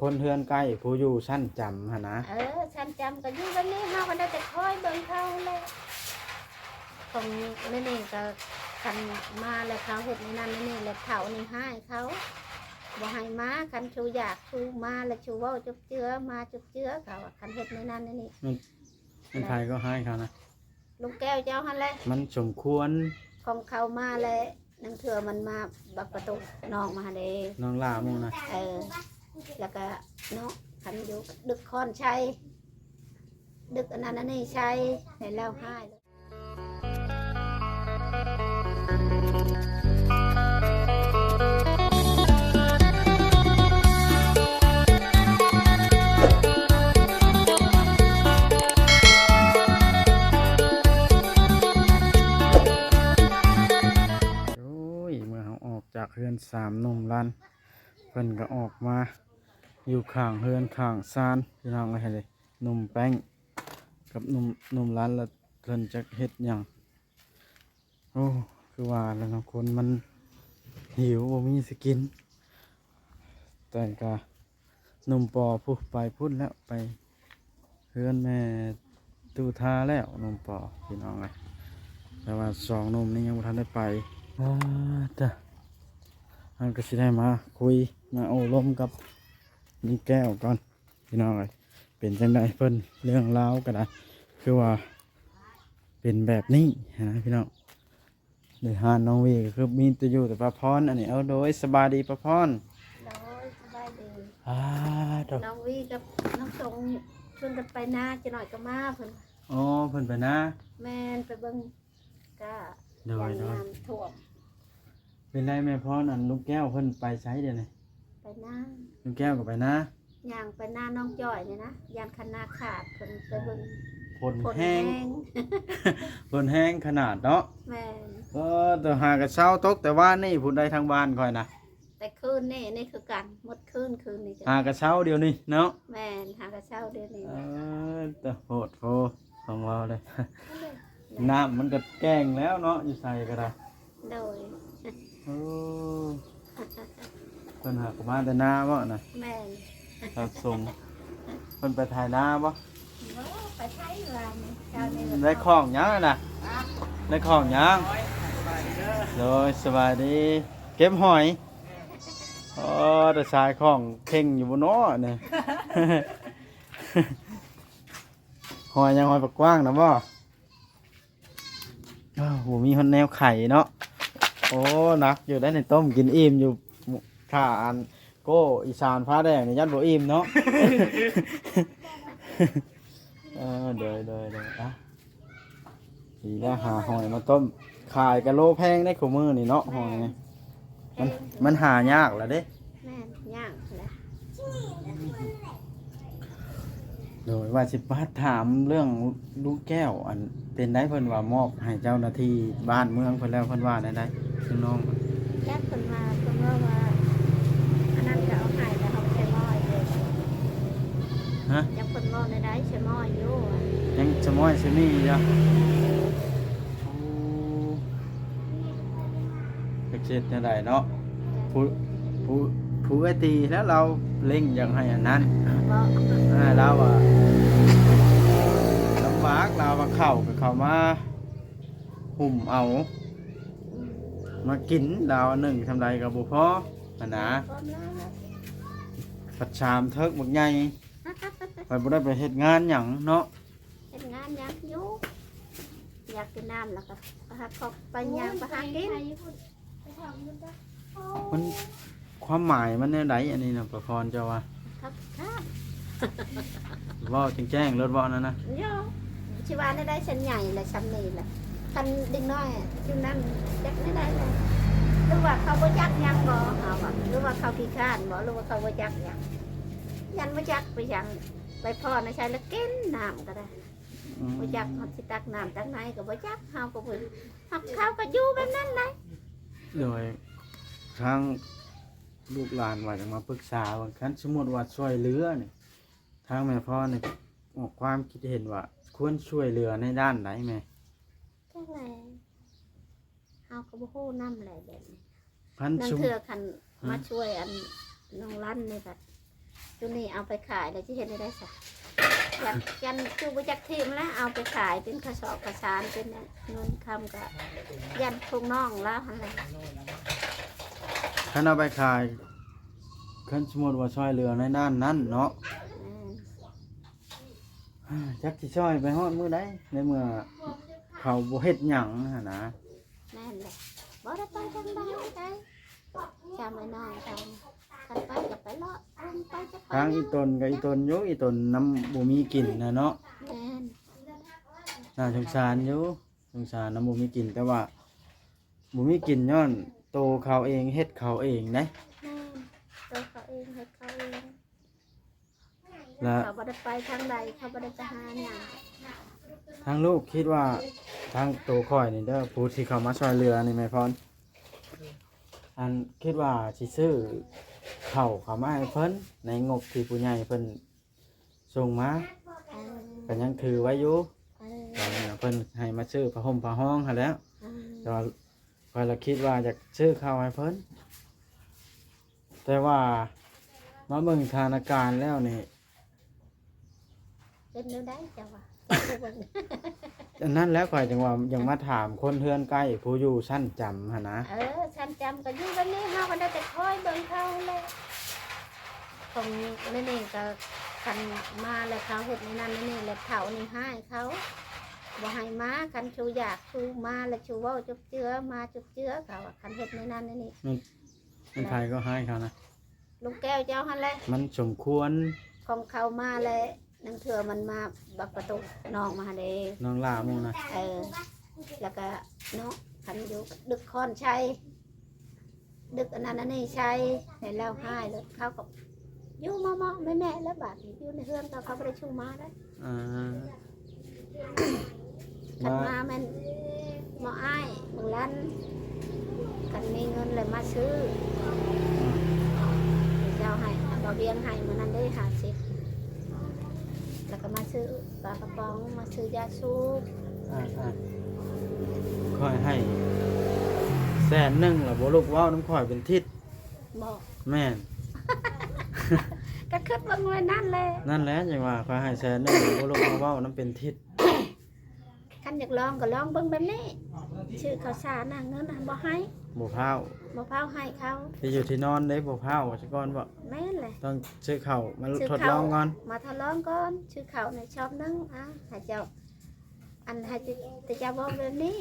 ຄົນເຮືອນໃກ້ ຜູ້ຢູ່ຊັ້ນຈຳຫັ້ນນະ. ເອີ ຊັ້ນຈຳກໍຢູ່ແບບນີ້ ເຮົາກໍໄດ້ແຕ່ຄອຍເບິ່ງເຂົາແຫຼະ. ຂອງແມ່ນີ້ກໍ ຄັນມາແລ້ວເຂົາເຮັດແນວນັ້ນແນວນີ້ ແລ້ວເຖົ້ານີ້ຮ້າຍເຂົາ ບໍ່ໃຫ້ມາ. ຄັນຊູຢາກຊູມາແລ້ວຊູເວົ້າຈົບເຈືອ ມາຈົບເຈືອເຂົາ ຄັນເຮັດແນວນັ້ນແນວນີ້. ມັນ ມັນໃຜກໍຮ້າຍເຂົານະ? ລຸງແກ້ວເຈົ້າຫັ້ນແຫຼະ. ມັນສົມຄວນ ຂອງເຂົາມາແລ້ວ ລາງເທື່ອມັນມາບັກປະຕູນອກມາຫັ້ນເດ້ ນ້ອງຫຼ້າໝູ່ນະ. ເອີ ແລ້ວກະເນາະ ຄັນຢູ່ດຶກຄ້ອນໃສ່ ດຶກອັນນັ້ນອັນນີ້ໃສ່ ໃຫ້ລາວຮ້າຍ. ໂອ້ຍ ເມື່ອເຮົາອອກຈາກເຮືອນສາມໜຸ່ມລັນ ເພິ່ນກໍອອກມາຢູ່ຂ້າງເຮືອນຂ້າງຊານ ພີ່ນ້ອງເອີຍ. ເຫັນເດ້ ໜຸ່ມແປ້ງກັບໜຸ່ມ ໜຸ່ມລັນ ລະເພິ່ນຈັກເຮັດຫຍັງ. ໂອ້ ຄືວ່າແຫຼະເນາະ ຄົນມັນຫິວ ບໍ່ມີຊິກິນ. ແຕ່ກະໜຸ່ມປໍພຸ້ນ ໄປພຸ້ນແລ້ວ ໄປເຮືອນແມ່ຕູ້ທາແລ້ວ ໜຸ່ມປໍ ພີ່ນ້ອງເອີຍ. ແຕ່ວ່າສອງໜຸ່ມນີ້ຍັງບໍ່ທັນໄດ້ໄປ. ອາ ເຮົາກໍຊິໄດ້ມາຄຸຍ ມາໂອ້ລົມກັບລຸງແກ້ວກ່ອນ ພີ່ນ້ອງເອີຍ. ເປັນຈັ່ງໃດເພິ່ນ ເລື່ອງລາວກໍໄດ້ ຄືວ່າເປັນແບບນີ້ຫັ້ນນະ ພີ່ນ້ອງ. ໃນຮ້ານນ້ອງວີກໍຄືມີແຕ່ຢູ່ແຕ່ປ້າພອນອັນນີ້. ເອົາ ໂດຍ ສະບາຍດີປ້າພອນ. ໂດຍ ສະບາຍດີ. ອາ ໂທ້ ນ້ອງວີກັບນ້ອງສົງຊວນກັນໄປນາ ຈັກໜ້ອຍກໍມາເພິ່ນ. ອໍ ເພິ່ນໄປນາ. ແມ່ນ ໄປເບິ່ງກະ ໂດຍ ຢ້ານ ໂດຍ ນ້ຳຖ້ວມ. ເປັນໃດແມ່ພອນ ອັນລຸງແກ້ວເພິ່ນໄປໃສດຽວນີ້? ໄປນາ. ລຸງແກ້ວກໍໄປນາ? ຍ່າງໄປນານ້ອງຈ້ອຍນີ້ນະ ຢ້ານຄັນນາຂາດ ເພິ່ນໄປເບິ່ງ. ຝົນ ຝົນແຮງ ແຮງ ຝົນແຮງຂະໜາດເນາະ. ແມ່ນ. ເອີ ແຕ່ຫາກະເຊົາຕົກແຕ່ວານນີ້ພຸ້ນໃດ ທາງບ້ານຂ້ອຍນະ. ແຕ່ຄືນນີ້ ນີ້ຄືກັນ ໝົດຄືນ ຄືນນີ້ ຫາກະເຊົາດຽວນີ້ເນາະ. ແມ່ນ ຫາກະເຊົາດຽວນີ້. ເອີ ຕະໂພດໂພ ຕ້ອງເວົ້າເດ້. ນ້ຳມັນກໍແກ້ງແລ້ວເນາະ ຢູ່ໃສກໍໄດ້. ໂດຍ. ໂອ້ ເພິ່ນຫາກໍມາແຕ່ນາເບາະນະ? ແມ່ນ. ຄັບສົງ ເພິ່ນໄປໄຖນາບໍ່? ບໍ່ ໄປໄຖວານນີ້ ເຊົ້ານີ້. ໄດ້ຂອງຫຍັງນະ? ໄດ້ຂອງຫຍັງ? ໂດຍ ສະບາຍດີ. ເກັບຫອຍ. ອໍ ແຕ່ຊາຍຂອງເຄັ່ງຢູ່ບໍ່ເນາະນີ້. ຫອຍຫຍັງ? ຫອຍປາກກວ້າງນະບໍ່? ອ້າວ ບໍ່ມີຮອດແນວໄຂເນາະ. ໂອ້ ໜັກຢູ່ໄດ໋ນີ້ ຕົ້ມກິນອີ່ມຢູ່. ຖ້າອັນໂກ້ອີສານຟ້າແດງນີ້ ຢ້ານບໍ່ອີ່ມເນາະ. ເອີ ໂດຍ ໂດຍ ໂດຍ. ອ່ະ ດີແລ້ວ ຫາຫອຍມາຕົ້ມ ຂາຍກະໂລແພງໄດ໋ ຄູ່ມື້ນີ້ເນາະ. ຫອຍ ມັນ ມັນຫາຍາກລະເດ້. ແມ່ນ ຍາກແຫຼະ. ໂດຍ ວ່າຊິມາຖາມເລື່ອງລຸງແກ້ວ ອັນ ເປັນໃດ ເພິ່ນວ່າມອບໃຫ້ເຈົ້າໜ້າທີ່ບ້ານເມືອງເພິ່ນແລ້ວ ເພິ່ນວ່າແນວໃດ ຄືນ້ອງ? ແຈັກເພິ່ນວ່າ ເພິ່ນເວົ້າວ່າ ອັນນັ້ນກໍເອົາໃຫ້ ແລ້ວເຮົາໃສ່ໝໍ້ຢູ່. ຮະ? ຈັກເພິ່ນເວົ້າແນວໃດ ໃສ່ໝໍ້ຢູ່. ຍັງໃສ່ໝໍ້ໃສ່ໝີ່ຢູ່. ໂອ້ ຈັກຊິເຮັດແນວໃດເນາະ. ຜູ້ ຜູ້ ຜູ້ເອື້ອຍຕີແລ້ວ ລາວເລັ່ງຢາກໃຫ້ອັນນັ້ນ. ບໍ່ ອ່າ ລາວວ່າລຳບາກ ລາວວ່າເຂົ້າກໍເຂົ້າມາຫຸ້ມເອົາ ອືມ ມາກິນ. ລາວໜຶ້ງຊ່ຳໃດກໍບໍ່ພໍຫັ້ນນະ. ຄວາມລາວ ບັດຊາມເທິກບັກໃຫຍ່ ຂ້ອຍບໍ່ໄດ້ໄປເຮັດງານຫຍັງເນາະ. ເຮັດງານຫຍັງຢູ່ ຢາກກິນນ້ຳແລ້ວກໍໄປຫາຂອບໄປຫຍັງໄປຫາກິນ. ມັນ ຄວາມໝາຍມັນແນວໃດອັນນີ້ນະ ປະພອນ ເຈົ້າວ່າ? ຄັບ ຄັບ ເວົ້າແຈ້ງໆໂລດ ເວົ້ານັ້ນນະ. ໂຍ ຊິວ່າແນວໃດ ຊັ້ນໃຫຍ່ລະ ຊ່ຳນີ້ລະ ຄັນເດັກນ້ອຍຈຸມນັ້ນ ຈັກແນວໃດລະ ຫຼືວ່າເຂົາບໍ່ຈັກຫຍັງບໍ ເຮົາວ່າ ຫຼືວ່າເຂົາຂີ້ຄ້ານບໍ ຫຼືວ່າເຂົາບໍ່ຈັກຫຍັງ. ຢ້ານບໍ່ຈັກໄປຫຍັງ ໄປພໍ້ນະໃສລະກິນນ້ຳກໍໄດ້. ອືມ ບໍ່ຈັກ ເຮົາຊິຕັກນ້ຳຕັກໃນກໍບໍ່ຈັກ ເຮົາກໍບໍ່ ເຮົາ ເຂົາກໍຢູ່ແບບນັ້ນໄດ໋. ໂດຍ ທາງລູກຫຼານວ່າຈະມາປຶກສາວ່າ ຄັນສົມມຸດວ່າຊ່ວຍເຫຼືອນີ້ ທາງແມ່ພອນນີ້ອອກຄວາມຄິດເຫັນວ່າຄວນຊ່ວຍເຫຼືອໃນດ້ານໃດແມ່? ຈັກແຫຼະ ເຮົາກໍບໍ່ຮູ້ນຳແຫຼະແບບນີ້. ຄັນ ລາງເທື່ອຄັນ ຮະ ມາຊ່ວຍອັນນ້ອງລັນນີ້ກໍ ຢູ່ນີ້ເອົາໄປຂາຍແລ້ວຊິເຮັດແນວໃດຊະ? ຢ້ານ ຢ້ານຈຸບໍ່ຈັກຖິ້ມແລ້ວ ເອົາໄປຂາຍເປັນກະສອບກະສານ ເປັນເງິນຄຳ ກໍຢ້ານພວກນ້ອງລາວຫັ້ນແຫຼະ. ຄັນເອົາໄປຂາຍ ຄັນສົມມຸດວ່າຊ່ອຍເຫຼືອໃນດ້ານນັ້ນເນາະ ແມ່ນ ຈັກຊິຊ່ອຍໄປຮອດມື້ໃດ ໃນເມື່ອເຂົາບໍ່ເຮັດຫຍັງຫັ້ນນະ. ແມ່ນແຫຼະ ບໍ່ໄດ້ໄປທາງໃດໄກ ຈຳໄອ້ນ້ອງເຂົາ ຄັນໄປກໍໄປເລາະ ເອີ ໄປຈັກ ທາງອີ່ຕົນກໍອີ່ຕົນຢູ່ ອີ່ຕົນນຳບໍ່ມີກິນນະເນາະ. ແມ່ນ ໜ້າສົງສານຢູ່ ສົງສານນຳບໍ່ມີກິນ ແຕ່ວ່າບໍ່ມີກິນຍ້ອນໂຕເຂົາເອງ ເຮັດເຂົາເອງເດ້. ແມ່ນ ໂຕເຂົາເອງ ເຮັດເຂົາເອງ. ແລະ ເຂົາບໍ່ໄດ້ໄປທາງໃດ ເຂົາບໍ່ໄດ້ໄປຫາຫຍັງ. ທາງລູກຄິດວ່າ ທາງໂຕຂ້ອຍນີ້ເດີ ຜູ້ທີ່ເຂົ້າມາຊ່ວຍເຫຼືອນີ້ ແມ່ພອນ ອັນ ຄິດວ່າຊິຊື້ເຂົ້າເຂົ້າມາໃຫ້ເພິ່ນ ໃນງົບທີ່ຜູ້ໃຫຍ່ເພິ່ນສົ່ງມາ ເອີ ກໍຍັງຖືໄວ້ຢູ່. ເອີ ຕອນນັ້ນເພິ່ນໃຫ້ມາຊື້ຜ້າຫົ່ມຜ້າຮອງຫັ້ນແຫຼະ. ເອີ ແຕ່ວ່າຂ້ອຍລະຄິດວ່າຢາກຊື້ເຂົ້າໃຫ້ເພິ່ນ ແຕ່ວ່າມາເບິ່ງສະຖານະການແລ້ວນີ້ ເປັນແນວໃດເຈົ້າວ່າ? ເຈົ້າໄປເບິ່ງ ອັນນັ້ນແຫຼະ ຂ້ອຍຈຶ່ງວ່າຢາກມາຖາມຄົນເຮືອນໃກ້ ຜູ້ຢູ່ຊັ້ນຈຳຫັ້ນນະ. ເອີ ຊັ້ນຈຳກໍຢູ່ແບບນີ້ ເຮົາກໍໄດ້ແຕ່ຄອຍເບິ່ງເຂົາຫັ້ນແຫຼະ. ຂອງແມ່ນີ້ກໍ ຄັນມາແລ້ວເຂົາເຮັດແນວນັ້ນແນວນີ້ ແລ້ວເຖົ້ານີ້ຮ້າຍເຂົາ ບໍ່ໃຫ້ມາ. ຄັນຊູຢາກຊູມາ ແລ້ວຊູເວົ້າຈຸບເຈືອ ມາຈຸບເຈືອເຂົາ ຄັນເຮັດແນວນັ້ນແນວນີ້. ແມ່ນ ແມ່ນໃຜກໍຮ້າຍເຂົານະ? ລຸງແກ້ວເຈົ້າຫັ້ນແຫຼະ ມັນສົມຄວນ. ຂອງເຂົາມາແລ້ວ ລາງເທື່ອມັນມາບັກປະຕູນ້ອງມາຫັ້ນເດ້ ນ້ອງຫຼ້າໝູ່ນະ. ເອີ ແລ້ວກະເນາະ ຄັນຢູ່ດຶກຄ້ອນໃສ່ ດຶກອັນນັ້ນອັນນີ້ໃສ່ ແລ້ວຮ້າຍ ແລ້ວເຂົາກໍຢູ່ເໝາະໆແມ່ໆ ແລ້ວບາດນີ້ຢູ່ໃນເຮືອນເຂົາ ເຂົາບໍ່ໄດ້ຊູມາເດ້. ອ່າ ຄັນມາແມ່ນໝໍອ້າຍ ໝໍລັນ ຄັນມີເງິນແລ້ວມາຊື້. ເຈົ້າໃຫ້ ບ່າວວຽງໃຫ້ມື້ນັ້ນເດ້ຫ້າສິບ ແລ້ວກໍມາຊື້ປາກະປ໋ອງ ມາຊື້ຢາສູບ. ອ່າໆ ຂ້ອຍໃຫ້ແສນໜຶ່ງ ແລ້ວບໍ່ລຸກເວົ້ານຳຂ້ອຍເປັນທິດ. ບໍ່ ແມ່ນ ກໍຄິດເບິ່ງໄວ້ນັ້ນແຫຼະ ນັ້ນແຫຼະ ຈັ່ງວ່າຂ້ອຍໃຫ້ແສນໜຶ່ງ ບໍ່ລຸກມາເວົ້ານຳເປັນທິດ. ຄັນຢາກລອງກໍລອງເບິ່ງແບບນີ້ ຊື້ເຂົ້າສານນະ ເງິນນະບໍ່ໃຫ້ ບໍ່ພ້າວ ບໍ່ພ້າວໃຫ້ເຂົາ. ທີ່ຢູ່ທີ່ນອນເດ້ ບໍ່ພ້າວຊະກ່ອນບໍ? ແມ່ນແຫຼະ ຕ້ອງຊື້ເຂົ້າມາ ຊື້ເຂົ້າ ທົດລອງກ່ອນ ມາທົດລອງກ່ອນ. ຊື້ເຂົ້າໃນຊອບໜຶ່ງ ອ່າ ໃຫ້ເຈົ້າ ອັນໃຫ້ແຕ່ເຈົ້າເວົ້າແບບນີ້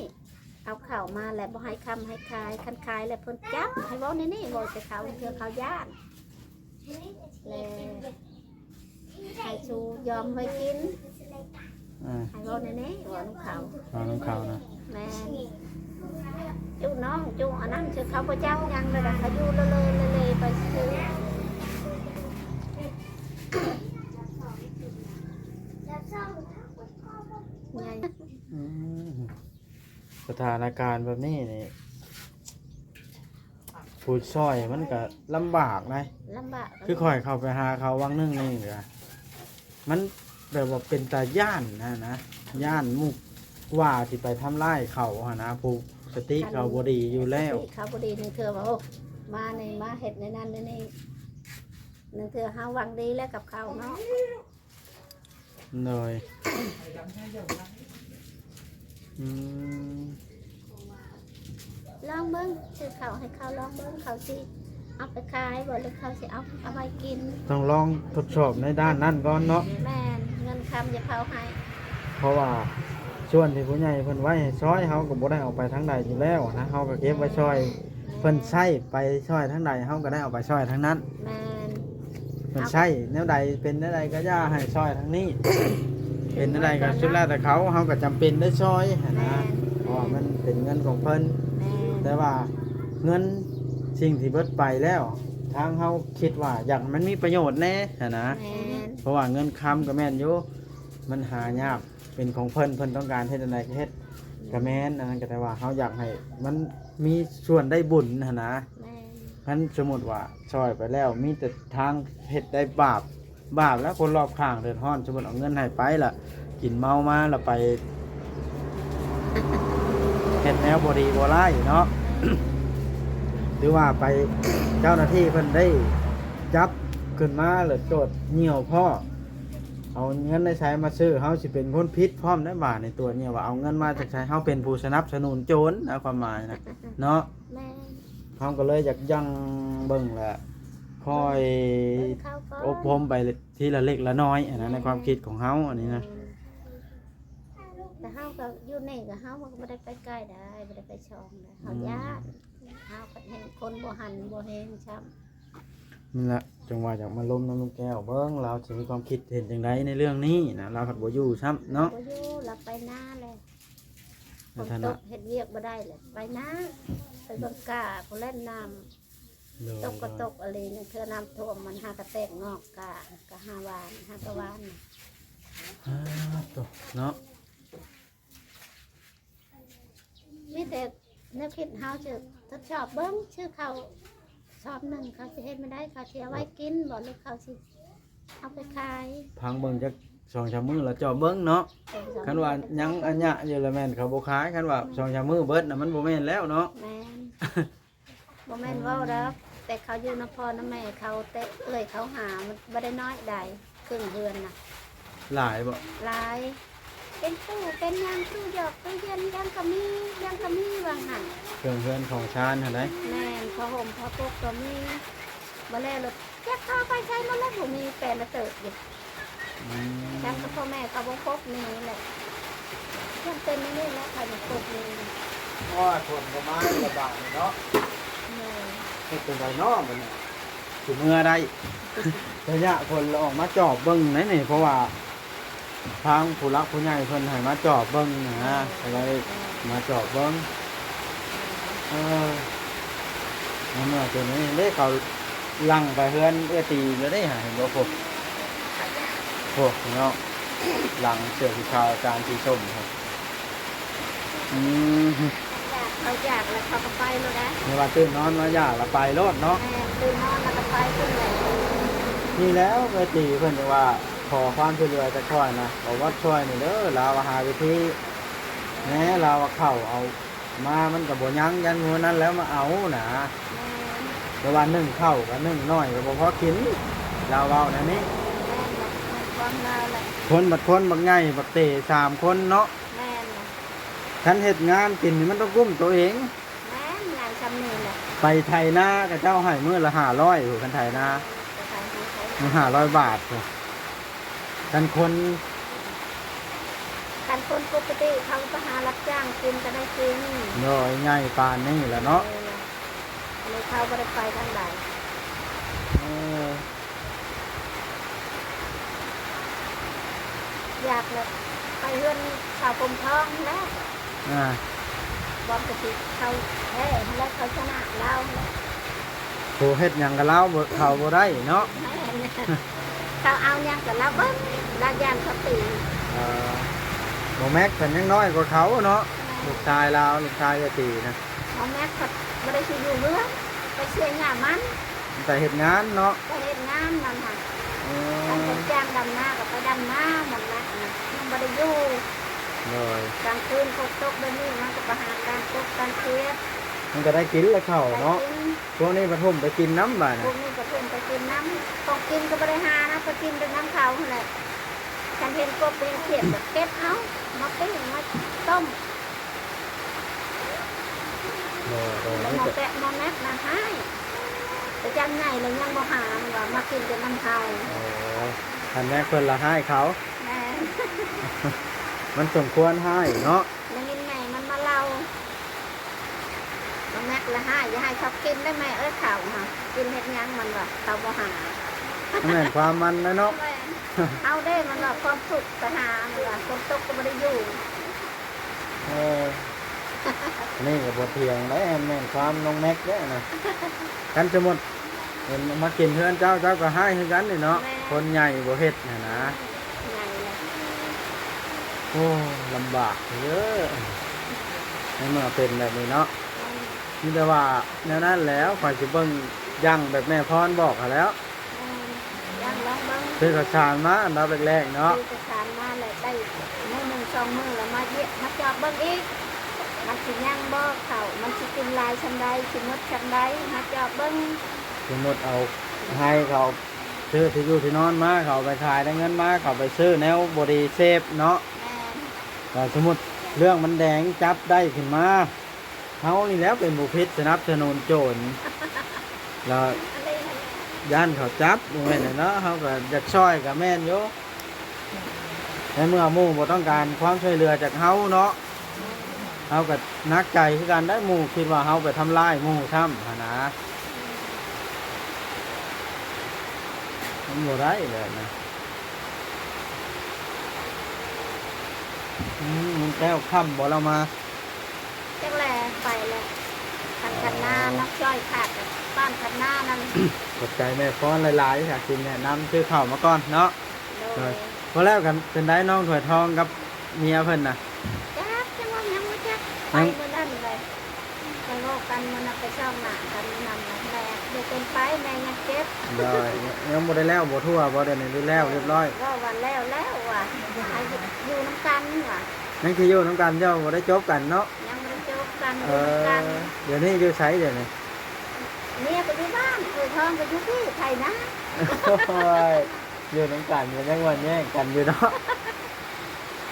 ເອົາເຂົ້າມາແລ້ວບໍ່ໃຫ້ຄ້ຳໃຫ້ຂາຍ ຄັນຂາຍແລ້ວເພິ່ນຈັບ ໃຫ້ເວົ້າແນວນີ້ ເວົ້າແຕ່ເຂົາ ເທື່ອເຂົາຢ້ານ ແລ້ວໃຫ້ຊູຍອມໄວ້ກິນ. ອ່າ ໃຫ້ເວົ້າແນວນີ້ ເວົ້ານຳເຂົາ ເວົ້ານຳເຂົານະ. ແມ່ນ ຈຸນ້ອງຈຸອັນນັ້ນ ເຂົາບໍ່ຈັກຫຍັງເລີຍ ເຂົາຢູ່ເລີໆເລໆໄປຊື່ ໃຫຍ່. ອືມ ສະຖານະການແບບນີ້ນີ້ ຜູ້ຊ່ອຍມັນກະລຳບາກນະ ລຳບາກ. ຄືຂ້ອຍເຂົ້າໄປຫາເຂົາວັງໜຶ່ງນີ້ກະ ມັນແບບວ່າເປັນຕາຢ້ານນະ ນະ ຢ້ານໝູ່ກວ່າຊິໄປທຳຮ້າຍເຂົາຫັ້ນນະ ຜູ້ສະຕິເຂົາບໍ່ດີຢູ່ແລ້ວ ສະຕິເຂົາບໍ່ດີ. ໜຶ່ງເທື່ອວ່າ ໂອ້ ມານີ້ ມາເຮັດໃນນັ້ນໃນນີ້ ໜຶ່ງເທື່ອເຮົາຫວັງດີແລ້ວກັບເຂົາເນາະ. ໂດຍ ອືມ ລອງເບິ່ງ ຊື້ເຂົ້າໃຫ້ເຂົາລອງເບິ່ງ ເຂົາຊິເອົາໄປຂາຍບໍ່ ຫຼືເຂົາຊິເອົາ ເອົາໄວ້ກິນ. ຕ້ອງລອງທົດສອບໃນດ້ານນັ້ນກ່ອນເນາະ. ແມ່ນ ເງິນຄຳຢ່າເຜົາໃຫ້ ເພາະວ່າສ່ວນທີ່ຜູ້ໃຫຍ່ເພິ່ນໄວ້ໃຫ້ຊ່ອຍ ເຮົາກໍບໍ່ໄດ້ເອົາໄປທາງໃດຢູ່ແລ້ວນະ ເຮົາກໍເກັບໄວ້ຊ່ອຍ ແມ່ນ ເພິ່ນໃຊ້ໄປຊ່ອຍທາງໃດ ເຮົາກໍໄດ້ເອົາໄປຊ່ອຍທາງນັ້ນ. ແມ່ນ ເພິ່ນໃຊ້ແນວໃດ ເປັນແນວໃດກໍຢ່າໃຫ້ຊ່ອຍທາງນີ້ ເປັນແນວໃດກໍສຸດແລ້ວແຕ່ເຂົາ ເຮົາກໍຈຳເປັນໄດ້ຊ່ອຍຫັ້ນນະ. ແມ່ນ ເພາະວ່າມັນເປັນເງິນຂອງເພິ່ນ. ແມ່ນ ແຕ່ວ່າເງິນສິ່ງທີ່ເບິດໄປແລ້ວ ທາງເຮົາຄິດວ່າຢາກໃຫ້ມັນມີປະໂຫຍດແດ່ຫັ້ນນະ. ແມ່ນ ເພາະວ່າເງິນຄຳກໍແມ່ນຢູ່ ມັນຫາຍາກ ເປັນຂອງເພິ່ນ ເພິ່ນຕ້ອງການເຮັດອັນໃດກໍເຮັດ ແມ່ນ ກໍແມ່ນ ອັນນັ້ນກໍແຕ່ວ່າເຮົາຢາກໃຫ້ມັນມີສ່ວນໄດ້ບຸນຫັ້ນນະ. ແມ່ນ ຄັນສົມມຸດວ່າຊ່ອຍໄປແລ້ວ ມີແຕ່ທາງເຮັດໄດ້ບາບ ບາບແລ້ວ ຄົນລອບຂ້າງເດືອດຮ້ອນ. ສົມມຸດເອົາເງິນໃຫ້ໄປລະ ກິນເມົາມາລະໄປເຮັດແນວບໍ່ດີບໍ່ຮ້າຍເນາະ ຫຼືວ່າໄປ ເຈົ້າໜ້າທີ່ເພິ່ນໄດ້ຈັບ ຂຶ້ນມາແລ້ວໂຈດຍ່ຽວພໍ້ ເອົາເງິນໃນໃສມາຊື້ ເຮົາຊິເປັນຄົນຜິດພ້ອມໄດ໋ບາດນີ້ ຕົວະຍ່ຽວວ່າເອົາເງິນມາຈາກໃສ ເຮົາເປັນຜູ້ສະໜັບສະໜູນໂຈນນະ ຄວາມໝາຍນະເນາະ. ແມ່ນ ເຮົາກໍເລີຍຢາກຢັ້ງເບິ່ງແຫຼະ ຄ່ອຍ ເບິ່ງເຂົາກ່ອນ ອົບຮົມໄປທີລະເລັກລະນ້ອຍຫັ້ນນະ ໃນຄວາມຄິດຂອງເຮົາອັນນີ້ນະ. ແມ່ນ ແຕ່ເຮົາກໍຢູ່ນີ້ກໍ ເຮົາກໍບໍ່ໄດ້ໄປໄກໄດ໋ ບໍ່ໄດ້ໄປຊ່ອງໃດ໋ ເຮົາ ອືມ ຢ້ານ ເຮົາກໍແຮງຄົນບໍ່ຫັນບໍ່ແຮງຊ້ຳ. ນັ້ນແຫຼະ ຈັ່ງວ່າຢາກມາລົມນຳລຸງແກ້ວເບິ່ງ ລາວຊິມີຄວາມຄິດເຫັນຈັ່ງໃດໃນເລື່ອງນີ້ນະ ລາວພັດບໍ່ຢູ່ຊ້ຳເນາະ. ບໍ່ຢູ່ ລາວໄປນາແຫຼະ ໃນຖານະ ຝົນຕົກເຮັດວຽກບໍ່ໄດ້ແຫຼະ ໄປນາ ໄປເບິ່ງກ້າ ຜູ້ແລ່ນນ້ຳ ໂດຍ ຕົກກໍຕົກອີ່ຫຼີ ລາງເທື່ອນ້ຳຖ້ວມມັນຫາກະແຕກງອກກ້າ ກໍຫາຫວ່ານ ຫາກະຫວ່ານ. ອາ ໂຕ ເນາະ ມີແຕ່ແນວຄິດ ເຮົາຈະທົດສອບເບິ່ງ ຊື້ເຂົ້າຊອບໜຶ່ງ ເຂົາຊິເຮັດແນວໃດ ເຂົາຊິເອົາໄວ້ກິນບໍ່ ຫຼືເຂົາຊິເອົາໄປຂາຍ ພັງເບິ່ງຈັກສອງສາມມື້ລະຈອບເບິ່ງເນາະ. ເອີ ຄັນວ່າຍັງອັນຍະຢູ່ລະແມ່ນເຂົາບໍ່ຂາຍ ຄັນວ່າສອງສາມມື້ເບິດນະ ມັນບໍ່ແມ່ນແລ້ວເນາະ. ແມ່ນ ບໍ່ແມ່ນເວົ້າດອກ ແຕ່ເຂົາຢູ່ນຳພໍ່ນຳແມ່ເຂົາ ແຕ່ເອື້ອຍເຂົາຫາ ມັນບໍ່ໄດ້ນ້ອຍໃດ ເຄື່ອງເຮືອນນະ. ຫຼາຍບໍ່? ຫຼາຍ ເປັນຕູ້ເປັນຫຍັງ ຕູ້ຢອກຕູ້ເຢັນ ຫຍັງກໍມີ ຫຍັງກໍມີວ່າຫັ້ນ. ເຄື່ອງເຮືອນຂອງຊານຫັ້ນໃດ໋? ແມ່ນ ຜ້າຫົ່ມຜ້າປົກກໍມີ. ບໍ່ແລ້ວລະຈັກເຂົາໄປໃສໝົດແລ້ວ ຜູ້ມີແປນລະເຕີບຢູ່. ອືມ ຈັ່ງກັບພໍ່ແມ່ເຂົາບໍ່ຄົບໜີແຫຼະ ຈຳເປັນແນວນີ້ແຫຼະ ເຂົາຍັງຄົບໜີ. ໂອ້ຍ ຝົນກໍມາລະບາດນີ້ເນາະ. ແມ່ນ ເຮັດຈັ່ງໃດເນາະບັດນີ້ ຊິເມືອໄດ້ ໄລຍະຝົນລະອອກມາຈອບເບິ່ງໄດ໋ນີ້ ເພາະວ່າ ທາງຜູ້ຫຼັກຜູ້ໃຫຍ່ເພິ່ນໃຫ້ມາຈອບເບິ່ງນະ ກໍເລີຍມາຈອບເບິ່ງ. ເອີ ໃນເມື່ອເປັນນີ້ເດ້ ເຂົາຫຼັ່ງໄປເຮືອນເອື້ອຍຕີຢູ່ເດ້ ເຫັນບໍ່? ໂພ ໂພ ເນາະ ຫຼັ່ງເສື້ອສີຂາວ ຈານສີສົ້ມ. ອືມ ຢາກ ເຂົາຢາກແລ້ວເຂົາກໍໄປໂລດນະ. ແມ່ນວ່າຕື່ນນອນມາຢາກແລ້ວໄປໂລດເນາະ. ແມ່ນ ຕື່ນນອນແລ້ວກໍໄປພຸ້ນແຫຼະ. ນີ້ແຫຼະ ເອື້ອຍຕີເພິ່ນຈັ່ງວ່າ ຂໍຄວາມຊ່ວຍເຫຼືອຈາກຂ້ອຍນະ ຂໍວັດຊ່ອຍໜ່ອຍເດີ ລາວວ່າຫາວິທີແດ່ ລາວວ່າເຂົ້າເອົາມາມັນກໍບໍ່ຍັງ ຢ້ານມື້ນັ້ນແລ້ວມາເອົານະ. ແມ່ນ ແຕ່ວ່າໜຶ້ງເຂົ້າກໍໜຶ້ງໜ້ອຍກໍບໍ່ພໍກິນ ລາວເວົ້າແນວນີ້. ແມ່ນແຫຼະ ແມ່ນຄວາມລາວແຫຼະ. ຄົນບັດຄົນບັກໃຫຍ່ບັກເຕສາມຄົນເນາະ. ແມ່ນແຫຼະ ຄັນເຮັດງານກິນນີ້ມັນຕ້ອງກຸ້ມໂຕເອງ. ແມ່ນ ໃຫຍ່ຊ່ຳນີ້ແຫຼະ. ໄປໄຖນາເຂົາເຈົ້າໃຫ້ມື້ລະຫ້າຮ້ອຍພຸ້ນ ຄັນໄຖນາ ໄປໄຖນາ ຫ້າຮ້ອຍບາດພຸ້ນ. ຄັນຄົນ ຄັນຄົນປົກກະຕິເຂົາໄປຫາຮັບຈ້າງກິນກໍໄດ້ກິນ. ໂດຍ ໃຫຍ່ປານນີ້ແຫຼະເນາະ. ເອີ ອັນນີ້ເຂົາບໍ່ໄດ້ໄປທາງໃດ. ເອີ ຢາກແຫຼະ ໄປເຮືອນສາວຜົມທອງແຫຼະ. ອ່າ ບ່ອນກະຕິເຂົາແພ້ຫັ້ນແຫຼະ ເຂົາຊະນະລາວຫັ້ນແຫຼະ. ໂຫ ເຮັດຫຍັງກັບລາວບໍ່ ເຂົາບໍ່ໄດ້ເນາະ. ແມ່ນ ເຂົາເອົາຫຍັງກັບລາວເບິ່ງ ລາວຢ້ານເຂົາຕີ. ເອີ ໝໍແມັກເພິ່ນຍັງນ້ອຍກວ່າເຂົາເນາະ. ແມ່ນ ລູກຊາຍລາວ ລູກຊາຍເອື້ອຍຕີນະ. ໝໍແມັກເພິ່ນບໍ່ໄດ້ຊິຢູ່ເຮືອນ ໄປເສຍຫຍ້າມັນ. ໄປເຮັດງານເນາະ. ໄປເຮັດງານນັ້ນນະ. ເອີ ຄັນເພິ່ນຈ້າງດຳນາກໍໄປດຳນາ ມັນນະ ຍັງບໍ່ໄດ້ຢູ່. ໂດຍ ກາງຄືນຝົນຕົກແບບນີ້ ມັນກໍໄປຫາການກົບການເຂດ ມັນກໍໄດ້ກິນແຫຼະເຂົ້າເນາະ. ໄດ້ກິນ ພວກນີ້ປະຖົມໄປກິນນຳບາດນະ. ພວກນີ້ປະຖົມໄປກິນນຳ ຂອງກິນກໍບໍ່ໄດ້ຫານະ ໄປກິນແຕ່ນຳເຂົາຫັ້ນແຫຼະ. ຄັນເຫັນກົບເຫັນຂຽດກໍເກັບເອົາມາປີ້ງມາຕົ້ມ. ໂດຍ ໂດຍ ແລ້ວໝໍແປະໝໍແມັກນະຮ້າຍ ແຕ່ຈັ່ງໃຫຍ່ແລ້ວຍັງບໍ່ຫາ ມັນວ່າມາກິນແຕ່ນຳເຮົາ. ໂອ້ ຄັນແມັກເພິ່ນລະຮ້າຍເຂົາ. ແມ່ນ ມັນສົມຄວນຮ້າຍເນາະ. ໄດ້ຍິນແມ່ມັນມາເລົ່າ ໝໍແມັກລະຮ້າຍ ຢ່າໃຫ້ເຂົາກິນເດີແມ່ເອີຍ ເຂົ້າຫາກິນເຮັດຫຍັງ ມັນວ່າເຂົາບໍ່ຫາ. ແມ່ນຄວາມມັນແຫຼະເນາະ. ແມ່ນ ເຮົາເດ້ ມັນວ່າຄວາມທຸກໄປຫາ ມັນວ່າຝົນຕົກກໍບໍ່ໄດ້ຢູ່. ເອີ ອັນນີ້ກໍບໍ່ຖຽງແຫຼະ ແມ່ນຄວາມນ້ອງແມັກເດ້ນະ. ຄັນສົມມຸດ ເຫັນມາກິນເຮືອນເຈົ້າ ເຈົ້າກໍຮ້າຍຄືກັນນີ້ເນາະ. ແມ່ນ ຄົນໃຫຍ່ບໍ່ເຮັດຫັ້ນນະ. ໃຫຍ່ແລ້ວ ໂອ້ ລຳບາກເດີ ໃນເມື່ອເປັນແບບນີ້ເນາະ. ແມ່ນ ມີແຕ່ວ່າແນວນັ້ນແຫຼະ ຂ້ອຍຊິເບິ່ງຢ່າງແບບແມ່ພອນບອກຫັ້ນແຫຼ້ວ. ແມ່ນ ຢ່າງລອງເບິ່ງ ຊື້ເຂົ້າສານມາອັນດັບແລກໆເນາະ. ຊື້ເຂົ້າສານມາແລ້ວໄດ້ມື້ໜຶ່ງສອງມື້ແລ້ວມາຢຽບມາຈອບເບິ່ງອີກ ມັນຊິຍັງບໍ່ເຂົ້າ ມັນຊິກິນຫຼາຍສ່ຳໃດ ຊິໝົດສ່ຳໃດ ມາຈອບເບິ່ງ. ສົມມຸດເອົາໃຫ້ເຂົາ ຊື້ທີ່ຢູ່ທີ່ນອນມາ ເຂົາເອົາໄປຂາຍ ໄດ້ເງິນມາ ເຂົາໄປຊື້ແນວບໍ່ດີເສບເນາະ. ແມ່ນ. ກໍສົມມຸດເລື່ອງມັນແດງ ຈັບໄດ້ຂຶ້ນມາ ເຮົານີ້ແຫຼະເປັນຜູ້ຜິດສະໜັບສະໜູນໂຈນ ແລ້ວຢ້ານເຂົາຈັບ ບໍ່ແມ່ນເນາະ. ເຮົາກໍຢາກຊ່ອຍກໍແມ່ນຢູ່ ໃນເມື່ອໝູ່ບໍ່ຕ້ອງການຄວາມຊ່ວຍເຫຼືອຈາກເຮົາເນາະ ເຮົາກໍໜັກໃຈຄືກັນໄດ໋ ໝູ່ຄິດວ່າເຮົາໄປທຳລາຍໝູ່ຊ້ຳຫັ້ນນາ. ມັນບໍ່ໄດ້ແຫຼະນະ. ອືມ ແລ້ວຄ່ຳບໍ່ລາວມາ? ຈັກແຫຼະ ໄປແລ້ວ. ຄັນຄັນນາເນາະ ຊ່ອຍຂາດກັນ ບ້ານຄັນນານັ້ນ. ຂອບໃຈແມ່ພອນຫຼາຍໆ ທີ່ແນະນຳ ຊື້ເຂົ້າມາກ່ອນເນາະ. ໂດຍ. ໂດຍ. ພໍແລ້ວກັນ ເປັນໃດນ້ອງຖ້ວຍທອງກັບເມຍເພິ່ນນະ? ຈັກ ຍັງວ່າຍັງບໍ່ຈັກ ໄປມື້ນັ້ນເລີຍ ໄປເວົ້າກັນມື້ນັ້ນ ໄປສ່ອງໜ້າກັນມື້ນັ້ນ ແມ່ບໍ່ເປັນໄປ ແມ່ຍັງເຈັບ. ໂດຍ. ຍັງບໍ່ໄດ້ແລ້ວບໍ່ທົ່ວບໍ່ ດຽວນີ້ ຫຼືແລ້ວຮຽບຮ້ອຍ? ເວົ້າວ່າແລ້ວແລ້ວວ່າ ໃຫ້ຢູ່ນຳກັນວ່າ ຍັງຊິຢູ່ນຳກັນ ເຈົ້າບໍ່ໄດ້ຈົບກັນເນາະ? ຍັງບໍ່ໄດ້ຈົບກັນ. ເອີ ຢູ່ນຳກັນ. ດຽວນີ້ຢູ່ໃສດຽວນີ້? ເມຍກໍຢູ່ບ້ານ ເອື້ອຍທອງກໍຢູ່ພີ້ ໄຖນາ. ໂອ້ຍ ຢູ່ນຳກັນກໍຍັງວ່າແຍ່ງກັນຢູ່ເນາະ.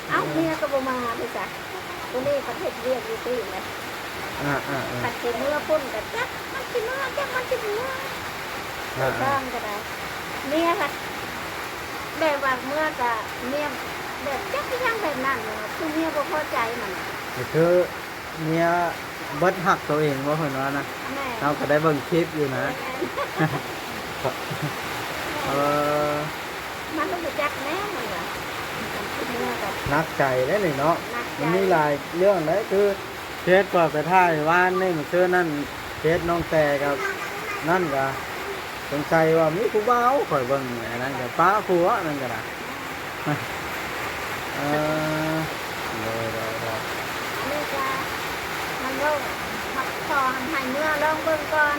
ເອົ້າ ເມຍກໍບໍ່ມາເດ້ຊະ ຜູ້ນີ້ປະເທດວຽກຢູ່ພີ້ແຫຼະ. ອ່າໆໆ ຄັນຊິເມືອພຸ້ນກໍຈັກມັນຊິເມືອ ຈັກມັນຊິເມືອ. ອ່າໆ ເອື້ອຍທອງກໍໄດ້ ເມຍພັດແບບວ່າເມືອກໍເມຍແບບຈັກອີ່ຫຍັງແບບນັ້ນ ຄືເມຍບໍ່ພໍໃຈມັນ ກໍຄື ເມຍເບິດຮັກໂຕເອງບໍ່ ເພິ່ນວ່ານະ. ແມ່ນ. ເຮົາກໍໄດ້ເບິ່ງຄລິບຢູ່ນະ. ແມ່ນ. ເອີ ມັນບໍ່ຮູ້ຈັກແນວ ມັນວ່າ ມັນຄິດເມືອກັນ ໜັກໃຈເດ້ນີ້ເນາະ. ໜັກໃຈ. ມັນມີຫຼາຍເລື່ອງເດ້ ຄືເຟສຂ້ອຍໄປຖ່າຍວານນີ້ ມື້ຄືນນັ້ນ ເຟສນ້ອງແຕ່ກັບນັ້ນກະ ສົງໄສວ່າມີຜູ້ບ່າວ ຂ້ອຍເບິ່ງອັນນັ້ນກໍປະຜົວ ອັນນັ້ນກໍໄດ້. ເອີ ໂດຍໆໆ ອັນນີ້ກໍມັນເວົ້າ ມັກຂໍໃຫ້ເມືອລອງເບິ່ງກ່ອນ.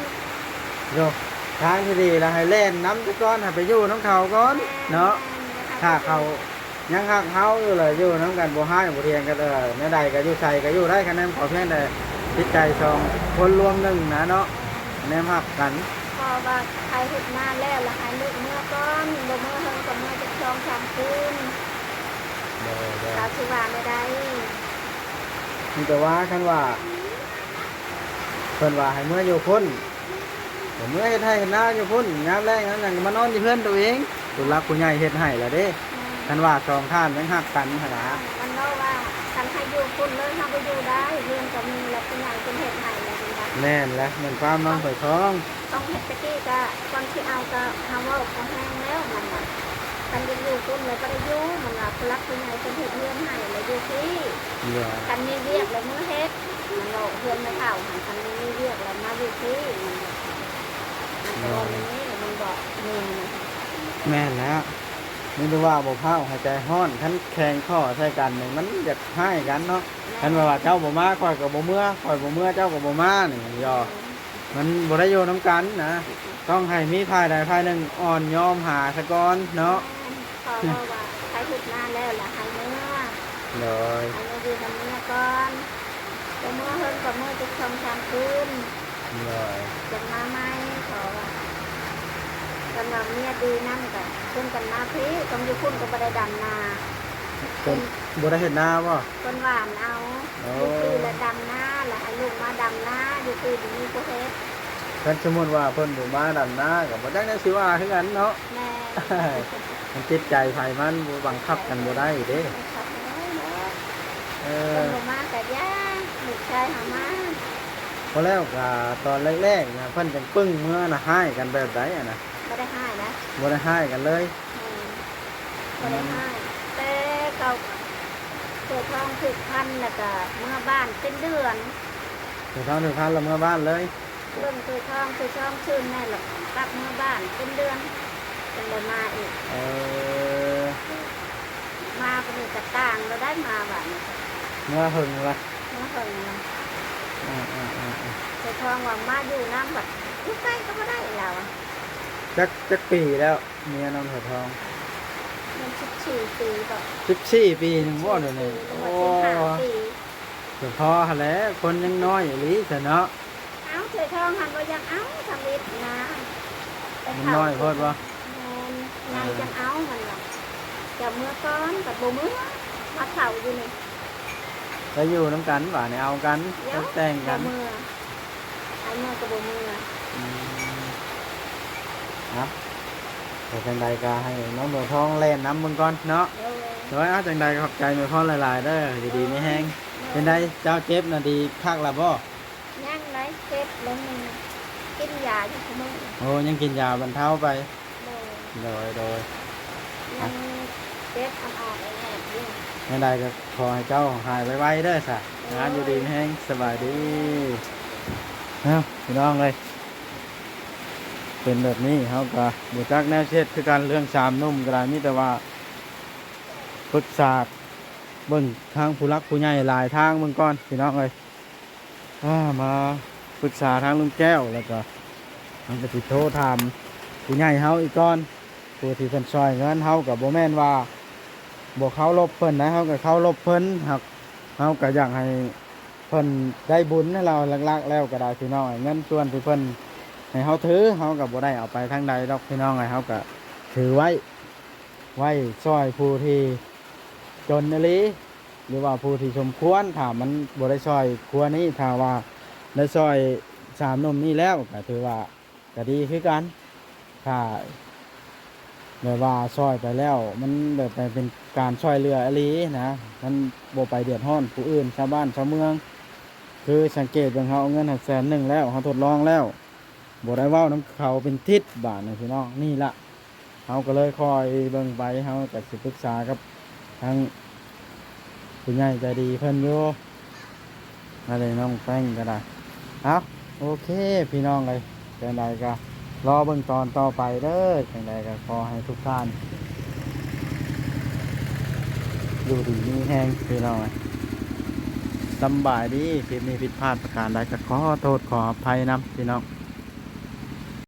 ໂດຍ ທາງທີ່ດີລະໃຫ້ແລ່ນນຳຊະກ່ອນ ໃຫ້ໄປຢູ່ນຳເຂົາກ່ອນເນາະ. ແມ່ນ ແມ່ນ ຖ້າເຂົາຍັງຮັກເຮົາຢູ່ລະ ຢູ່ນຳກັນ ບໍ່ຮ້າຍບໍ່ຖຽງກັນ ເອີ ແນວໃດກໍຢູ່ໃສກໍຢູ່ໄດ້ ຄະແນນຂໍພຽງແຕ່ຈິດໃຈສອງຄົນລວມໜຶ່ງນະເນາະ ແນມຮັກກັນ. ເພາະວ່າໃຜເຮັດນາແລ້ວລະໃຫ້ລູກເມືອກ່ອນ ບໍ່ເມືອເຫິງກໍເມືອຈັກສອງສາມຄືນ. ໂດຍໆ ເຂົາຊິວ່າແນວໃດ? ມີແຕ່ວ່າຄັນວ່າ ເພິ່ນວ່າໃຫ້ເມືອຢູ່ພຸ້ນ ກໍເມືອເຮັດໄຮ່ເຮັດນາຢູ່ພຸ້ນ ຍາມແລ້ງຍາມຫຍັງກໍມານອນຢູ່ເຮືອນໂຕເອງ ຜູ້ຫຼັກຜູ້ໃຫຍ່ເຮັດໃຫ້ລະເດ້. ແມ່ນ. ຄັນວ່າສອງທ່ານຍັງຮັກກັນຫັ້ນນະ ມັນເວົ້າວ່າ ຄັນໃຫ້ຢູ່ພຸ້ນເລີຍ ເຮົາບໍ່ຢູ່ໄດ້ ເຮືອນກໍມີລະ ຜູ້ໃຫຍ່ເພິ່ນເຮັດໃຫ້ລະ ເພິ່ນວ່າ. ແມ່ນແຫຼະ ແມ່ນຄວາມນ້ອງຂ້ອຍທອງ. ຕ້ອງເຮັດແຕ່ກີ້ກະ ກ່ອນຊິເອົາກະ ເຮົາເວົ້າພໍແຮງແລ້ວ ມັນວ່າ ຄັນຢາກຢູ່ພຸ້ນລະບໍ່ໄດ້ຢູ່ ມັນວ່າ ຜູ້ຫຼັກຜູ້ໃຫຍ່ເພິ່ນເຮັດເຮືອນໃຫ້ລະຢູ່ພີ້. ຄັນມີວຽກລະເມືອເຮັດ ມັນເວົ້າ ເຮືອນແມ່ເຖົ້າຫັ້ນ ຄັນບໍ່ມີວຽກລະມາຢູ່ພີ້ ມັນ ມັນກໍເວົ້າແນວນີ້ ມັນບອກແມ່ນະ. ແມ່ນແລ້ວ ມີແຕ່ວ່າບໍ່ພ້າວໃຫ້ໃຈຮ້ອນ ຄັນແຂ່ງຂໍ້ໃສ່ກັນນີ້ ມັນຢາກຮ້າຍກັນເນາະ. ແມ່ນ. ຄັນວ່າເຈົ້າບໍ່ມາ ຂ້ອຍກໍບໍ່ເມືອ ຂ້ອຍບໍ່ເມືອ ເຈົ້າກໍບໍ່ມານີ້ ມັນຢອກ ມັນບໍ່ໄດ້ຢູ່ນຳກັນນະ ຕ້ອງໃຫ້ມີຝ່າຍໃດຝ່າຍໜຶ່ງອ່ອນຍອມຫາສາກ່ອນເນາະ. ແມ່ນ ເພາະວ່າ ວ່າໃຜເຮັດນາແລ້ວລະໃຫ້ເມືອ. ໂດຍ. ໃຫ້ມາຢູ່ນຳເມຍກ່ອນ ບໍ່ເມືອເຫິງກໍເມືອຈັກສອງສາມຄືນ. ໂດຍ. ຈັ່ງມາໃໝ່ ເພາະວ່າ ຄັນວ່າເມຍດີນຳກໍຊວນກັນມາພີ້ ຕ້ອງຢູ່ພຸ້ນກໍບໍ່ໄດ້ດຳນາ. ເພິ່ນບໍ່ໄດ້ເຮັດນາບໍ່? ເພິ່ນຫວ່ານເອົາ. ໂອ້ ຢູ່ພີ້ລະດຳນາ ລະໃຫ້ລູກມາດຳນາ ຢູ່ພີ້ບໍ່ມີຜູ້ເຮັດ. ຄັນສົມມຸດວ່າເພິ່ນບໍ່ມາດຳນາ ກໍບໍ່ຈັກແນວຊິວ່າຄືກັນເນາະ. ແມ່ນ. ມັນຈິດໃຈໃຜມັນ ບໍ່ບັງຄັບກັນບໍ່ໄດ້ເດ້. ບັງຄັບບໍ່ໄດ້ເນາະ. ເອີ ເພິ່ນບໍ່ມາກໍຢ່າ ລູກຊາຍຫາມາ. ພໍແລ້ວກໍຕອນແລກໆນະ ເພິ່ນຈັ່ງປຶ້ງເມືອນະ ຮ້າຍກັນແບບໃດຫັ້ນນະ? ບໍ່ໄດ້ຮ້າຍນະ. ບໍ່ໄດ້ຮ້າຍກັນເລີຍ. ແມ່ນ ບໍ່ໄດ້ຮ້າຍ ແຕ່ເຂົາ ເສືອທອງຖືກພັນ ແລ້ວກະເມືອບ້ານເປັນເດືອນ. ເສືອທອງຖືກພັນແລ້ວເມືອບ້ານເລີຍ. ເບິ່ງເສືອທອງ ເສືອທອງຊື່ນແນ່ ແລ້ວກັບເມືອບ້ານເປັນເດືອນ ຈັ່ງໄດ້ມາອີກ. ເອີ ມາບາດນີ້ກະຕ່າງແລ້ວໄດ້ ມາບາດນີ້ ເມືອເຫິງລະ ເມືອເຫິງລະ. ອືໆ ເສືອທອງວ່າມາຢູ່ນຳ ບາດຢູ່ໃກ້ກໍບໍ່ໄດ້ລາວ. ຈັກ ຈັກປີແລ້ວ ເມຍນ້ອງເສືອທອງ? ມັນສິບສີ່ປີບໍ? ສິບສີ່ປີໜຶ່ງບໍ ດຽວນີ້. ໂອ້ ສິບຫ້າປີ ກໍພໍຫັ້ນແຫຼະ ຄົນຍັງນ້ອຍອີ່ຫຼີຊະເນາະ. ເອົາ ເສືອທອງຫັ້ນບໍ່ຢາກເອົາທຳອິດນະ. ມັນນ້ອຍໂພດບໍ? ແມ່ນ ໃຫຍ່ຈັ່ງເອົາ ມັນວ່າ ເຈົ້າເມືອກ່ອນ ບັດບໍ່ເມືອ ມາເຝົ້າຢູ່ນີ້ ໄປຢູ່ນຳກັນ ບາດນີ້ເອົາກັນ ແລ້ວແຕ່ງກັນ ບໍ່ເມືອ ໃຜເມືອກໍບໍ່ເມືອ. ອືມ ເອົາ ແຕ່ຈັ່ງໃດກໍໃຫ້ນ້ອງເມືອທອງແລ່ນນຳເບິ່ງກ່ອນເນາະ. ໂດຍ ໂດຍ ເອົາ ຈັ່ງໃດກໍຂອບໃຈແມ່ພອນຫຼາຍໆເດີ ຢູ່ດີມີແຮງ. ໂດຍ ເປັນໃດ ເຈົ້າເຈັບນະ ດີຄັກລະບໍ່? ຍັງໄດ໋ ເຈັບລົງໜຶ່ງ ກິນຢາຢູ່ຄູ່ມື້. ໂອ້ ຍັງກິນຢາບັນເທົາໄປ. ໂດຍ ໂດຍ ໂດຍ ຍັງເຈັບອ່ອນໆແອບໆຢູ່. ແນວໃດກໍຂໍໃຫ້ເຈົ້າຫາຍໄວໆເດີສະ. ໂດຍ ງານຢູ່ດີມີແຮງ ສະບາຍດີ. ເອົ້າ ພີ່ນ້ອງເອີຍ ເປັນແບບນີ້ ເຮົາກໍບໍ່ຈັກແນວຊິເຮັດຄືກັນ ເລື່ອງສາມໜຸ່ມກໍໄດ້ ມີແຕ່ວ່າປຶກສາເບິ່ງທາງຜູ້ຫຼັກຜູ້ໃຫຍ່ຫຼາຍທາງເບິ່ງກ່ອນ ພີ່ນ້ອງເອີຍ. ອາ ມາປຶກສາທາງລຸງແກ້ວ ແລ້ວກໍເຮົາກໍຊິໂທຖາມຜູ້ໃຫຍ່ເຮົາອີກກ່ອນ ຜູ້ທີ່ເພິ່ນຊ່ອຍເງິນ. ເຮົາກໍບໍ່ແມ່ນວ່າບໍ່ເຄົາລົບເພິ່ນໃດ ເຮົາກໍເຄົາລົບເພິ່ນ ເຮົາ ເຮົາກໍຢາກໃຫ້ເພິ່ນໄດ້ບຸນນະ ເຮົາຫຼັກໆແລ້ວກໍໄດ້ ພີ່ນ້ອງ. ເງິນສ່ວນທີ່ເພິ່ນໃຫ້ເຮົາຖື ເຮົາກໍບໍ່ໄດ້ເອົາໄປທາງໃດດອກ ພີ່ນ້ອງເອີຍ ເຮົາກໍຖືໄວ້ ໄວ້ຊ່ອຍຜູ້ທີ່ຈົນອີ່ຫຼີ ຫຼືວ່າຜູ້ທີ່ສົມຄວນ. ຖ້າມັນບໍ່ໄດ້ຊ່ອຍຄົວນີ້ ຖ້າວ່າໄດ້ຊ່ອຍສາມໜຸ່ມນີ້ແລ້ວ ກໍຖືວ່າກໍດີຄືກັນ. ຖ້າແບບວ່າຊ່ອຍໄປແລ້ວ ມັນແບບໄປເປັນການຊ່ອຍເຫຼືອອີ່ຫຼີນະ ມັນບໍ່ໄປເດືອດຮ້ອນຜູ້ອື່ນ ຊາວບ້ານຊາວເມືອງ. ຄືສັງເກດເບິ່ງ ເຮົາເອົາເງິນໃຫ້ແສນໜຶ່ງແລ້ວ ເຮົາທົດລອງແລ້ວ ບໍ່ໄດ້ເວົ້ານຳເຂົາເປັນທິດບາດນີ້ ພີ່ນ້ອງ. ນີ້ລະ ເຮົາກໍເລີຍຄອຍເບິ່ງໄປ ເຮົາກໍຊິປຶກສາກັບທາງຜູ້ໃຫຍ່ໃຈດີເພິ່ນຢູ່ ອັນນີ້ນ້ອງແປ້ງກໍໄດ້. ເອົ້າ ໂອເຄ ພີ່ນ້ອງເອີຍ ຈັ່ງໃດກໍລໍເບິ່ງຕອນຕໍ່ໄປເດີ. ຈັ່ງໃດກໍຂໍໃຫ້ທຸກທ່ານຢູ່ດີມີແຮງ ພີ່ນ້ອງເອີຍ ສຳບາຍດີ. ຄລິບນີ້ຜິດພາດປະການໃດກໍຂໍໂທດຂໍອະໄພນຳ ພີ່ນ້ອງ.